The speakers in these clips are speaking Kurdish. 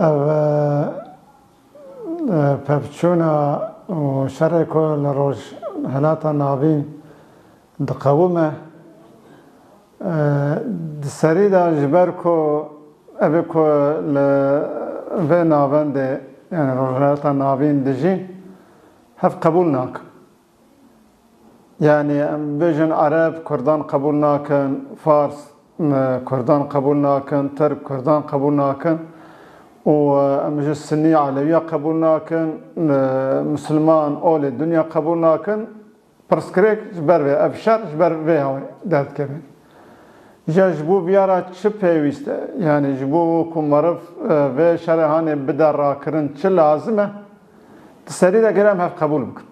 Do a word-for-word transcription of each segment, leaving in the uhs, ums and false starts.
Ev, e, e, pevçûna û şerê ku li Rojhilata Navîn diqewime, e, di serî de ji ber ku ev ê ku li vê navendê, yani Rojhilata Navîn dijîn, hev qebûl nakin. Yani, em bêjin Ereb Kurdan qebûl nakin, Fars, e, Kurdan qebûl nakin, Tirk Kurdan qebûl nakin û, e, em ji Sinnî Elewiya qebûl nakin, e, Misilman olê dinya qebûl nakin. Pirsgirêk ji ber vê, ev şer ji ber vê hawê derdikeve. Îja ji bo vîya re çi pêwîst e? Yani ji bo ku meriv, e, vê şerê hanê bide rakirin çi lazim e? Di serî de gere em hev qebûl bikin.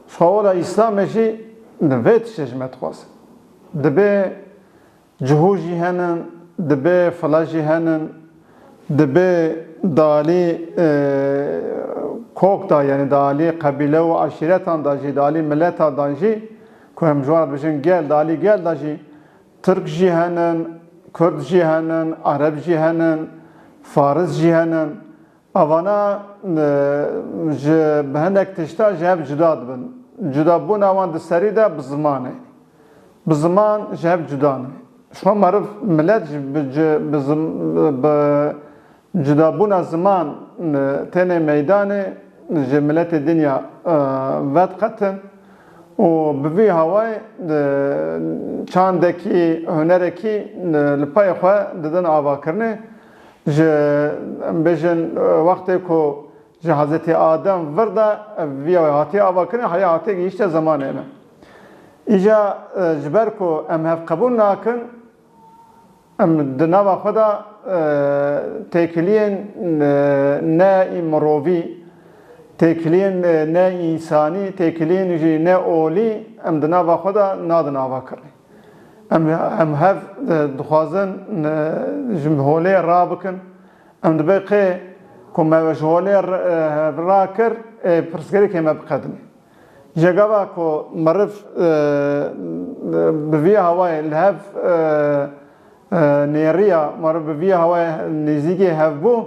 Ji xwe ola Îslamê jî vê tiştê ji me dixwaze. Dibê cihû jî henin, dibê file jî henin, dibê di alî, e, kok de, yani di alî qebîle û eşîretan de jî, di alî miletan de jî, ku em ji wan re dibêjin gel, di alî gel de jî, Tirk jî henin, Kurd jî henin, Ereb jî henin, Faris jî henin. Avana, e, ji bi hinek tişta ji hev cuda dibin. Cudabûna wan di serî de bi ziman e. Bi ziman ji hev cuda ne. Ji xwe meriv, milet ji bi, ci, bi zim, bi cudabûna ziman, e, têne meydanê, ji miletê dinya, e, vediqetin û bi vî hawayê, e, çandekî, hunerekî, e, li payê xwe didin avakirinê. Ji, em bêjin, e, wextê ku ji Hezretî Adem vir de, e, vîya wê hatiye avakirinê, heya hatiye gihîşte zemanê me. Îja, e, ji ber ku em hev qebûl nakin, em di nava xwe de, e, têkiliyên, e, ne mirovî, têkiliyên, e, ne însanî, têkiliyên jî ne olî em di nava xwe de nadin avakirinê. Em, em hev, e, dixwazin, e, ji holê rabikin. Em dibê qê ku me ji holê r-, e, rakir, e, pirsgirêkê me biqedinê. Ji gava ku meriv, e, bi vî hawayê li hev, e, e, nêriya, meriv bi vî hawayê nêzîkê hev bû,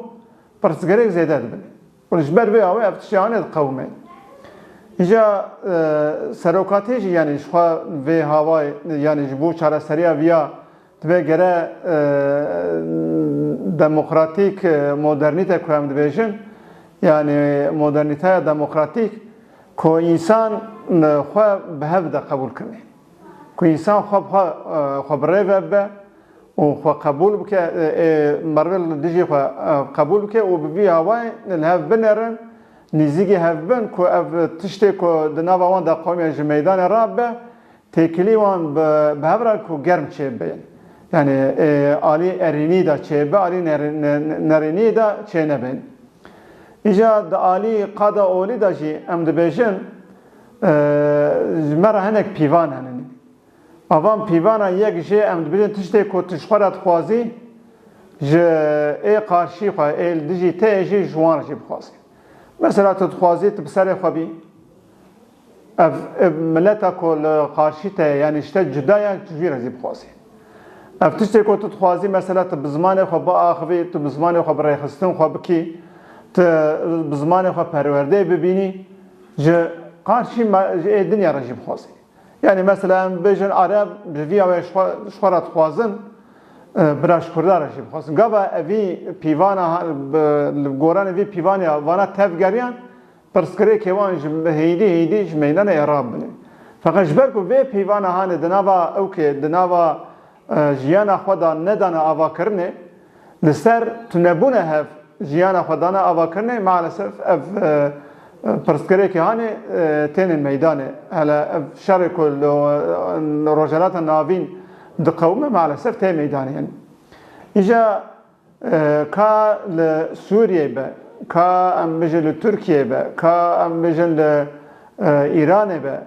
pirsgirêk zêde dibin. Û ji ber vê hawayê ev tiştê hanê diqewime. Îja, e, serokatê jî, yani ji xwe vê hawayê, yani ji bo çareseriya viya Divê gere, e, demokratîk, e, modernîte ku em dibêjin, yani modernîteya demokratîk ku însan, e, xwe bi hev de qebûl kiriye. Ku însan xwe bi xwe, e, xwe bi rê ve bibe û xwe qebûl bike, e, e, merivê li dijî xwe, e, qebûl bike û bi vî awayê li hev binêrin, nîzîkî hev bin ku ev tiştê ku di nava wan de qewimiye ji meydanê rabe, têkilî wan bi, bi hev re ku germ çêbin. Yani, e, alî erînî de çêbe, alî nerî-, ne-, nerînî de çênebin. Îca di alî qada olî de jî em dibêjin, e, ji me re hinek pîvan henin. Avan pîvana yek jê em dibêjin tiştê ku tu ji xwe re dixwazî, ji ê qarşî xwe, ê li dijî te yê jî ji wan re jî bixwazî. Mesela tu dixwazî tu bi serê xwe bî, Ev, ev mileta ku li qarşî te ye, yani ji te cuda ye, tu jî re zî bixwazî. Ev tiştê ku tu dixwazî, mesela tu bi zimanê xwe biaxivî, tu bi zimanê xwe bi rêxistin xwe bikî, tu bi zimanê xwe perwerdeyê bibînî, ji qarşî me, ji ê dinya re jî bixwazî. Yani mesela em bêjin Ereb, ji vî awê ji xwe, ji xwe re dixwazin, e, bira ji Kurda re jî bixwazin. Gava evî pîvana ha-, bi, li goranê vî pîvaniya vana tevgeriyan, Pirsgirêkê wan ji hêdî hêdî ji meydanê ê rabine. Feqet ji ber ku vê pîvana hanê di nava ewkê, di nava, e, jiyana xwe de nedane avakirinê, li ser tunebûna hev jiyana xwe dane avakirinê, maalesef ev, e, e, pirsgirêkê hanê, e, têne meydanê. Hele ev şerê ku li, e, Rojhilata Navîn diqewime, maalesef tê meydanê. Yani, îja E, ka li Sûriyeyê be, ka em bijin li Tirkiyeyê be, ka em bijin li, e, Îranê be,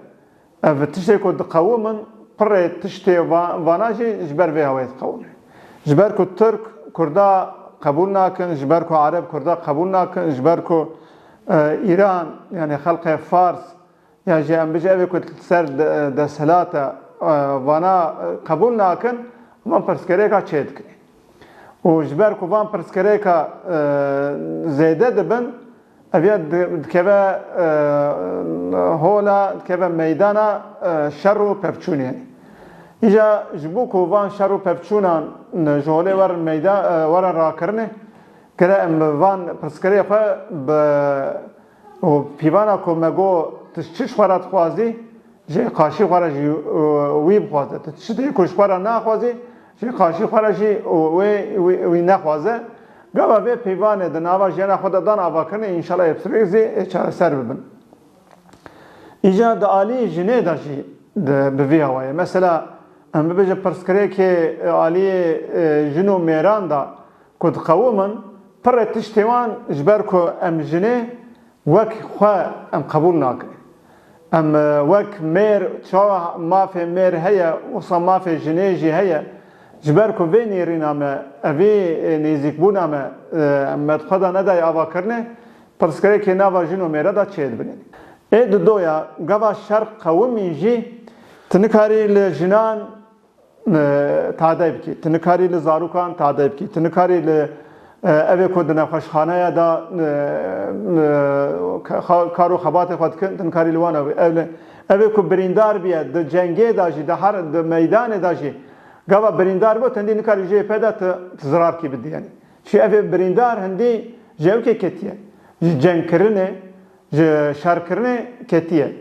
ev tiştê ku diqewimin, pirê tiştê va-, vana jî ji ber vê hawayê diqewime. Ji ber ku Tirk Kurda qebûl nakin, ji ber ku Ereb Kurda qebûl nakin, ji ber ku, e, Îran, yani xelqê Fars, Ya jî em bijî ev ê ku li ser de-, desthilata, e, vana, e, qebûl nakin, hema pirsgirêka çê dikin. Û ji ber ku van pirsgirêka, e, zêde dibin, ev ya di-, dikeve, e, hola, dikeve meydana, e, şer û pevçûnê. Îca ji bo ku van şer û pevçûnan ji holê werin meyda-, e, werin rakirinê, gere em van pirsgirê xwe bi û pîvana ku me got, tu çi ji xwe re dixwazî, jê qaşî xwe re jî, e, wî bixwaze. Tu çi tê ku ji xwe re naxwazî, jê qaşî xwe re jî, e, wê, wî, wî nexwaze. Gava vê pîvanê di nava jiyana xwe de dan avakirinê, înşallah ê pirsgirêk zî ê çareser bibin. Îca di alî jinê de jî di, bi vî awayê. Mesela, em bibêjin pirsgirêkê, e, aliyê, e, jin û mêran de ku diqewimin, pirê tiştê wan ji ber ku em jinê wek xwe em qebûl nakin. Em, e, wek mêr, çawa mafê mêr heye, wisa mafê jinê jî heye. Ji ber ku vê nêrîna me, evî, e, nêzîkbûna me, e, me di xwe de nedaye avakirinê, pirsgirêkê nava jin û mêre de çêdibîne. Ê didoya, gava şer qewimîn jî, tu nikarî li jinan, e, tadey bikî, tu nikarî li zarokan tadey bikî, tu nikarî li, e, evê ku di nexweşxaneya de, e, e, ka-, kar û xebatê xwe dikin, tu nikarî li wan ev, ev, evê ku birîndar biye, di cengê de jî, di her, di meydanê de jî, gava birîndar bû, tendî nikarî jê pê de tu, tu zirarkî bidî, yanî. Çi evê birîndar hindî ji ewkê ketiye, ji cengkirinê, ji şerkirinê ketiye.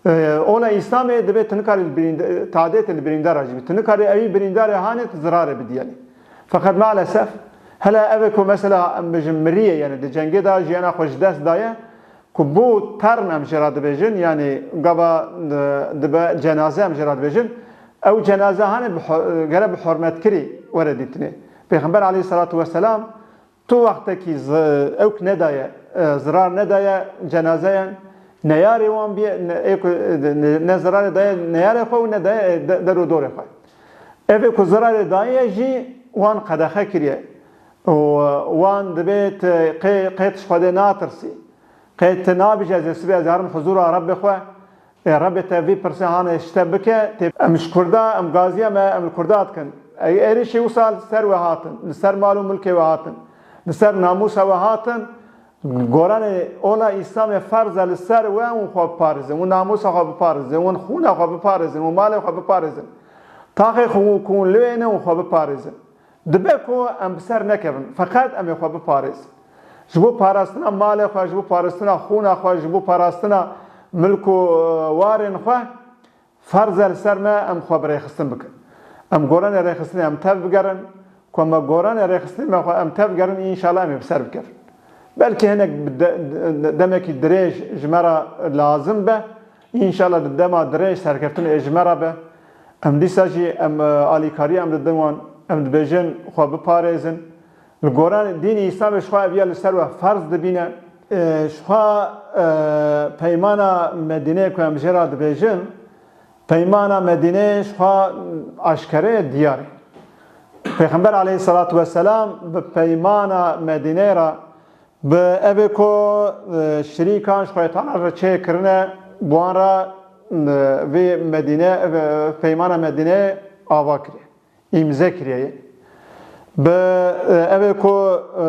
E, ola Îslamê divê tu nikarî li birînd-, tadê tu li birîndara jî bî. Tu nikarî ewî birîndarê hanê tu zirarê bidî, yanî. Feqet maalesef, hele evê ku mesela em bijin miriye, yanî di cengê de jiyana xwe ji dest daye, ku bû term em jê re dibêjin, yanî gava, e, dibe cenaze em jê re dibêjin, ew cenaze hanê bi ho-, gere bi hormetkirî were dîtinê. Pêxember aleyhisselatu vesselam tu wextekî zi-, ewk nedaye, e, zirar nedaye cenazeyan, ne yarê wan biye, ne, ê ku, e, ne, ne zirarê daye neyarê xwe û ne daye, e, de-, der û dorê xwe. Evê ku zirarê daye jî wan qedexe kiriye. Û wan dibê tu qê-, qê tu ji Xwedê natirsî. Qê tu nabêjî ez ê sibê ez ê herim huzûra Rebbê xwe. Ê Rebbê te vî pirsê hane ji te bike. Tê em ji Kurda, em gaziya me, em li Kurda dikin. Ey êrişî wisa li ser we hatin, li ser mal û milkê we hatin, li ser namûsa we hatin. Goranê ola Îslamê ferz e li ser we hûn xwe biparêzin, hûn namûsa xwe biparêzin, hûn xûna xwe biparêzin, hûn malê xwe biparêzin. Taxê xwe ku hûn li wê ne hûn xwe biparêzin. Dibe ku em bi ser nekevin, feqet em ê xwe biparêzin. Ji bo parastina malê xwe, ji bo parastina xûna xwe, ji bo parastina milk û, e, warên xwe, ferz e li ser me em xwe bi rêxistin bikin. Em goranê rêxistinê em tev bigerin, ku me goranê rêxistinê me xwe em tev bigerin, înşallah em ê bi ser bikevin. Belkî hinek bi de-, de-, demekî dirêj ji me re lazim be, înşallah di dema dirêj serkeftin ê ji me re be. Em dîsa jî em, e, alîkarî em didin wan, em dibêjin xwe biparêzin. Li goranê dînê Îslamê ji xwe ev ya li ser we ferz dibîne. E, ji xwe, e, peymana Medîneyê ku em jê re dibêjin, peymana Medîneyê ji xwe aşkere ye, diyar e. Pêxember aleyhisselatu vesselam bi peymana Medîneyê re, bi evê ku, e, şirîkan ji xwe tana re çê kirine, bi wan re, e, vê Medîne, e, peymana Medîneyê ava kiriye. Îmze kiriye. Bi, e, evê ku, e,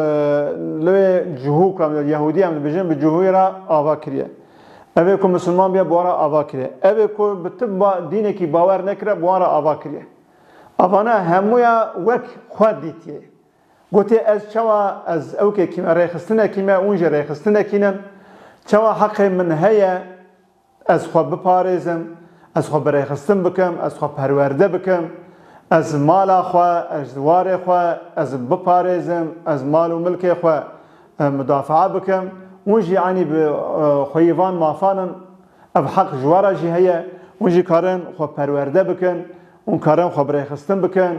li wê cihû ku em Yehûdî em dibêjin, bi cihûyê re ava kiriye. Evê ku misilman biye, bi wan re ava kiriye. Evê ku bi ti ba-, dînekî bawer nekire, bi wan re ava kiriye. Avana hemûya wek xwe dîtiye. Gotiye, ez çawa, ez ewkekî me, rêxistinekî me, hûn jî rêxistinekî nin. Çawa heqê min heye, ez xwe biparêzim, ez xwe bi rêxistin bikim, ez xwe perwerde bikim, ez mala xwe, ez warê xwe, ez biparêzim, ez mal û milkê xwe, e, mudafaa bikim. Hûn jî anî bi, e, xweyî van mafan in, ev heq ji we re jî heye. Hûn jî karin xwe perwerde bikin, hûn karin xwe bi rêxistin bikin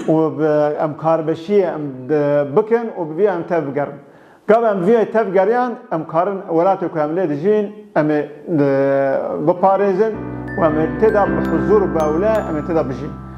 û bi, em karbeşiyê em de bikin û bi vî em tev bigerin. Gava em vîyayê tev geriyan, em karin welatê ku em lê dijîn, em ê, e, biparêzin û em ê têda bi huzûr û bi ewle, em ê têda bijîn.